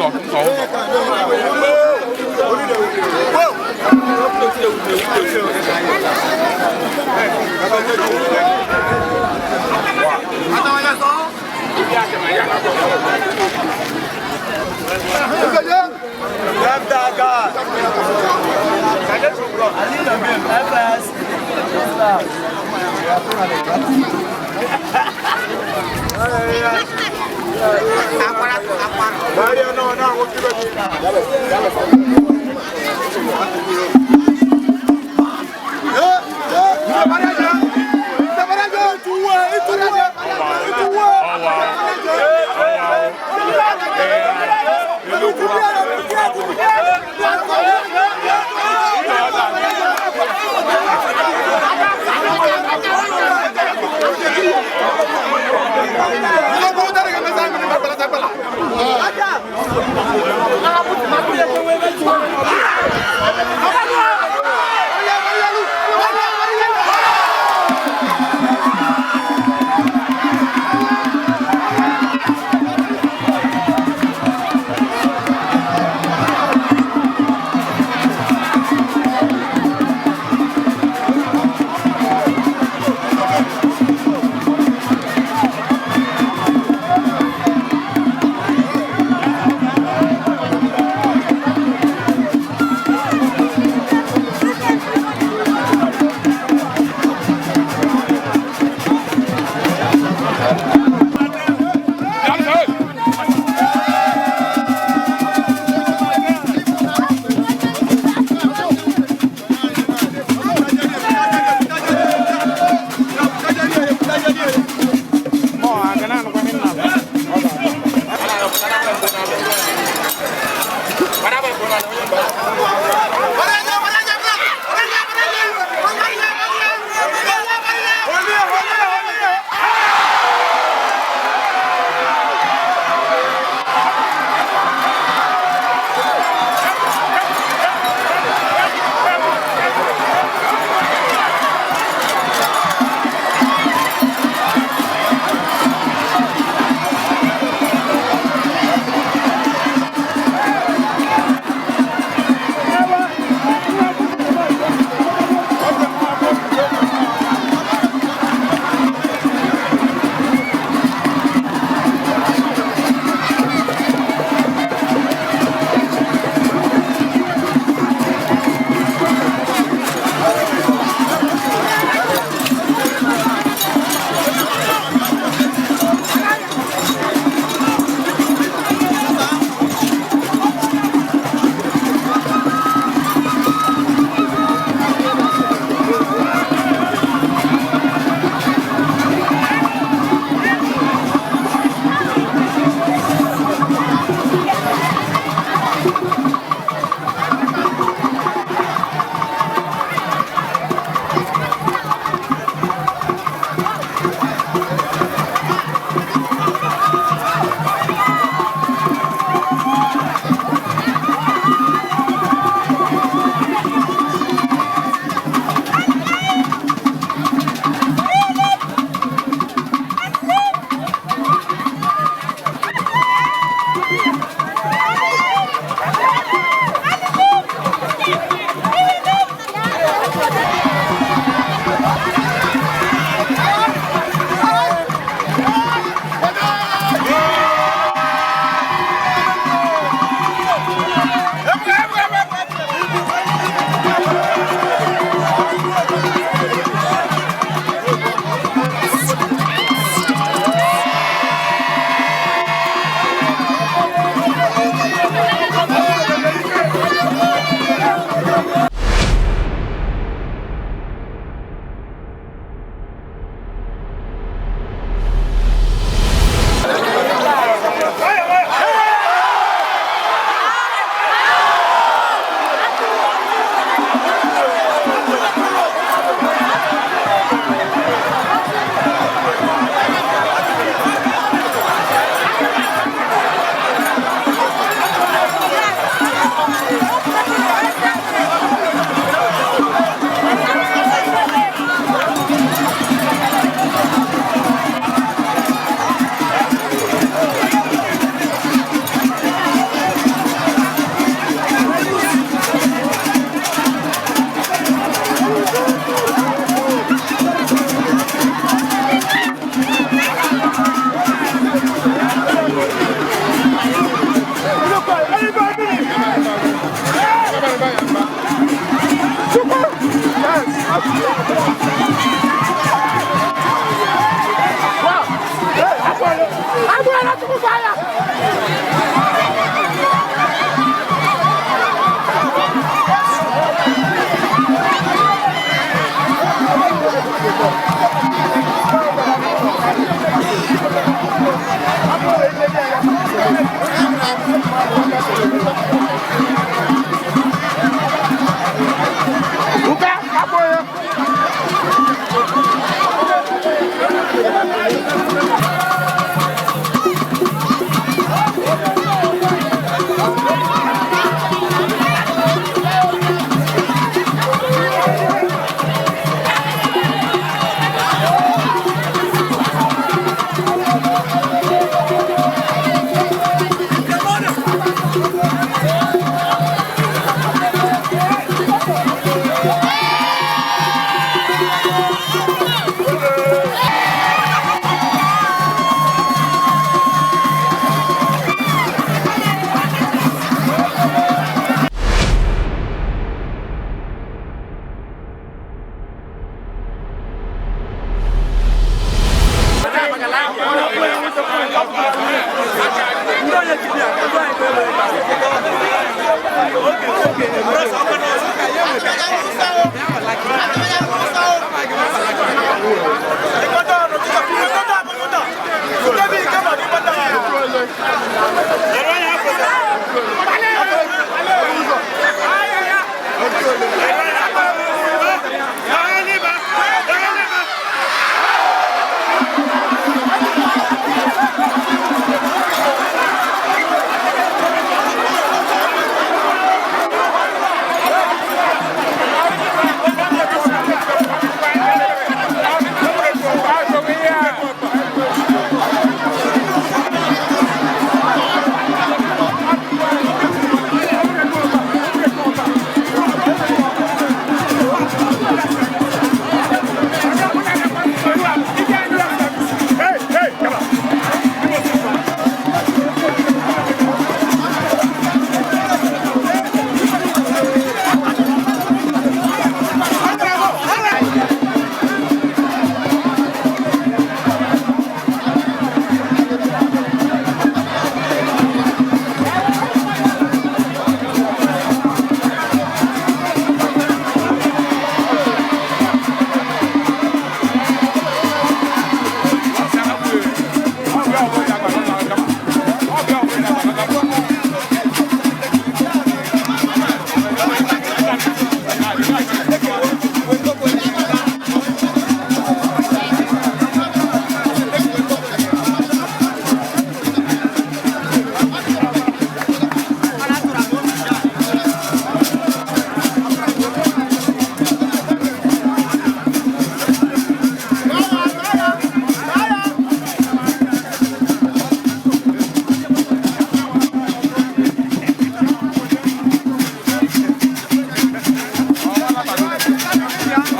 Ụzọ ụzọ. Ọwa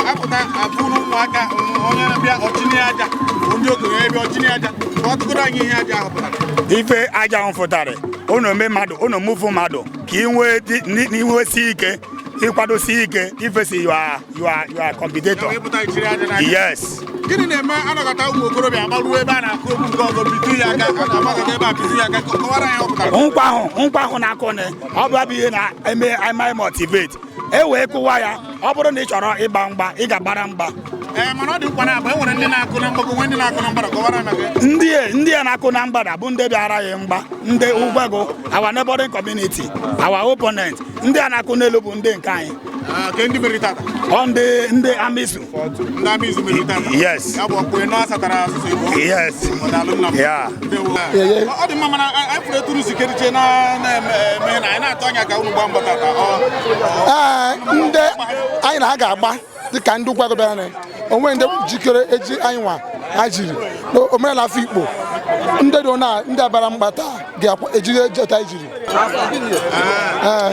Apụta abụrụ ụmụaka, onye na-abịa ọchịnị aja bụ ndị okenye ebe ọchịnị aja ka ọ tụgoro anyị ihe aja ahụ pụtara. Ife aja ahụ fụtara, unu eme mmadụ, unu mụfu mmadụ ka ị nwee inwesi ike, ịkwadosi ike ifesi your competitor. Ya bụ ịpụta ichiri aja n'aka. Yes. Gịnị na-eme anọkọta ụmụ okorobịa agbaruo ebe a na-akụ egwu nke ọzọ bitu ya aka, agbakọta ebe a bitu ya aka? Kọwara anyị ọ pụtara. Nkwa ahụ na-akụ na ọ bụ ihe na-eme eme motivate e wee kụwa ya. Ọ bụrụ na ị chọrọ ịgba mgba, ị ga-agbara mgba. Ee, mana ọ dị mkpa na agba e nwere ndị na-akụ na mgbago, nwee ndị na-akụ na mgbada. Kọwara anyị maka ya. Ndị a na-akụ na mgbada bụ ndị bịara ya mgba, ndị Ugwuegwu, our neighboring community, our opponent. Ndị a na-akụ n'elu bụ ndị nke anyị. Ah, ke ndị meriri tata? Ọ ndị Amisu. Ndị Amizu meriri tata? Yes. Ya bụ ọkpụ ịnọ asatara asụsụ Igbo. Yes. Ọ daalụ nna m. Yeah. Ndewo. Ọ dị mma, mana anyị fụrụ etu unu si keriche na na-eme eme na anyị na-atụ anya ka unu gbaa mbọ tata. Ee, ndị anyị na ha ga-agba dịka ndị Ugwuagụ bịara na onwe ndị jikere eji anyị nwa ha jiri omenala Afikpo, ndị dị na ndị abara mgba taa ga-ejiri ejeta ejiri.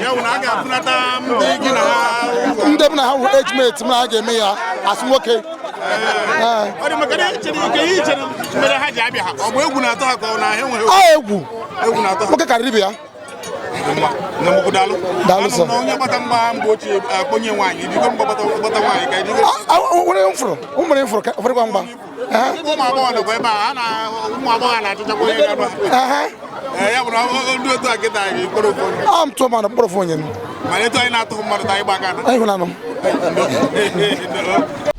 Ya bụ na a ga-afụnata ndị gị na ha? Ndị m na ha wụ age mate m na ha ga-eme ya asị nwoke. Ee. Ọ dị maka na echere ike ihe ichere mere ha ji abịa ha, ọ bụ egwu na-atọ ha ka ọ na ha enweghị Ọ egwu. Egwu na-atọ ha. Nwoke karịrị ibe ya. Nna m ukwu, daalụ. Daalụ, Anụ m sir. na onye gbata mgba mgbe ochie akpọnye nwaanyị ijikọ mgba gbata nwaanyị ka ejikọ. Nwere m fụrụ, ụmụ m fụrụ ka ụfọdụ mgba. Ụmụ agbọghọ nọkwa ebe a, ha na ụmụ agbọghọ na-achọchakwa onye ga-agba. Ee, ya bụ na ndị otu a kịta anyị kpọrọ ofu onye. A m tụọ mmadụ mkpụrụ ofu onye. Mana etu anyị na-atụghị mmadụ taa ịgba aka na Anyị hụlanụ m. Ndo.